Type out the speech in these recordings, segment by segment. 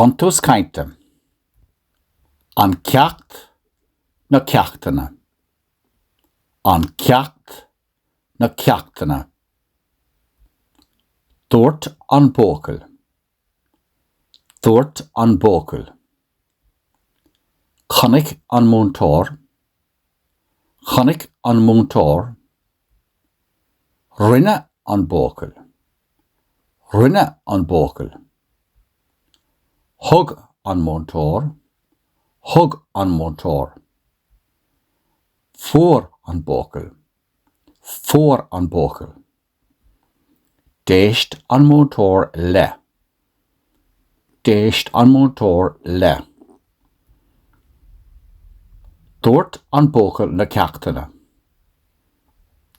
Buntús cainte. An ceacht, na ceachtanna. An ceacht, na ceachtanna. Dúirt an buachaill. Dúirt an buachaill. Chonaic an múinteoir. Chonaic an múinteoir. Rinne an buachaill. Rinne an buachaill. Thug an múinteoir. Thug an múinteoir. Fuair an buachaill. Fuair an buachaill. D'éist an múinteoir le. D'éist an múinteoir le. Dúirt an buachaill na ceachtanna.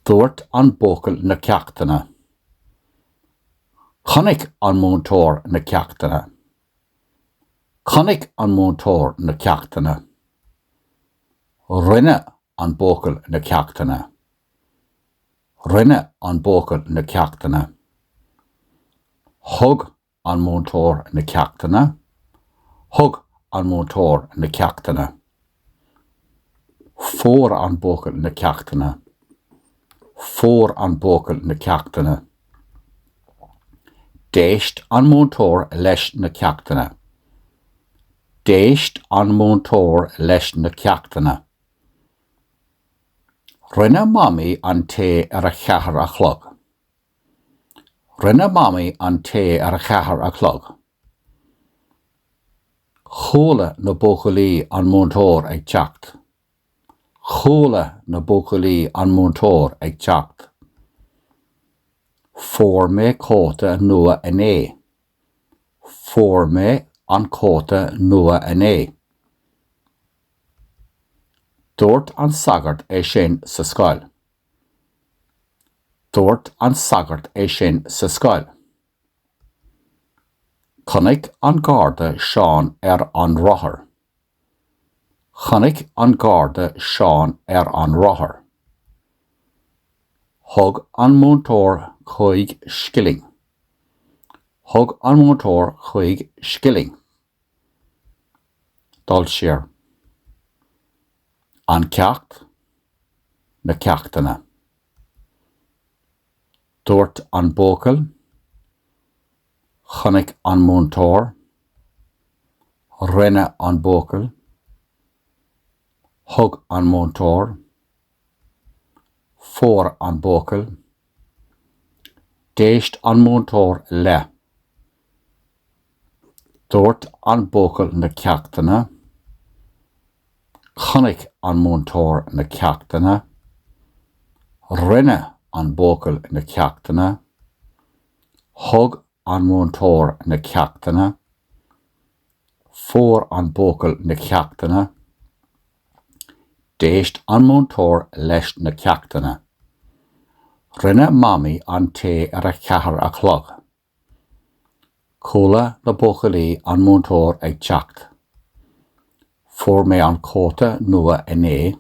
Dúirt an buachaill na ceachtanna. Chonaic an múinteoir na ceachtanna. Chonaic an múinteoir na ceachtanna. Rinne an buachaill na ceachtanna. Rinne an buachaill na ceachtanna. Thug an múinteoir na ceachtanna. Thug an múinteoir na ceachtanna. Fuair an buachaill na ceachtanna. Fuair an buachaill na ceachtanna. D'éist an múinteoir leis na ceachtanna. D'éist an múinteoir leis na ceachtanna. Rinne Mamaí an tae ar a cheathair a chlog. Rinne Mamaí an tae ar a cheathair a chlog. Chuala na buachaillí an múinteoir ag teacht. Chuala na buachaillí an múinteoir ag teacht. Fuair mé cóta nua inné. Fuair mé an cóta nua inné. Dúirt an sagart é sin sa scoil. Dúirt an sagart é sin sa scoil. Chonaic an garda Seán ar an rothar. Chonaic an garda Seán ar an rothar. Thug an múinteoir chúig scilling. Thug an múinteoir chúig scilling. Dul siar. An ceacht, na ceachtanna. Dúirt an buachaill. Chonaic an múinteoir. Rinne an buachaill. Thug an múinteoir. Fuair an buachaill. D'éist an múinteoir le. Dúirt an buachaill na ceachtanna. Chonaic an múinteoir na ceachtanna. Rinne an buachaill na ceachtanna. Thug an múinteoir na ceachtanna. Fuair an buachaill na ceachtanna. D'éist an múinteoir leis na ceachtanna. Rinne Mamaí an tae ar a ceathair a chlog. Chuala na buachaillí an múinteoir ag teacht. Fuair mé an cóta nua inné.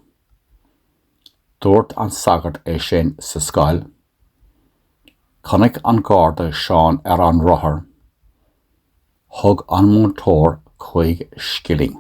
Dúirt an sagart é sin sa scoil. Chonaic an garda Seán ar an rothar. Thug an múinteoir chúig scilling.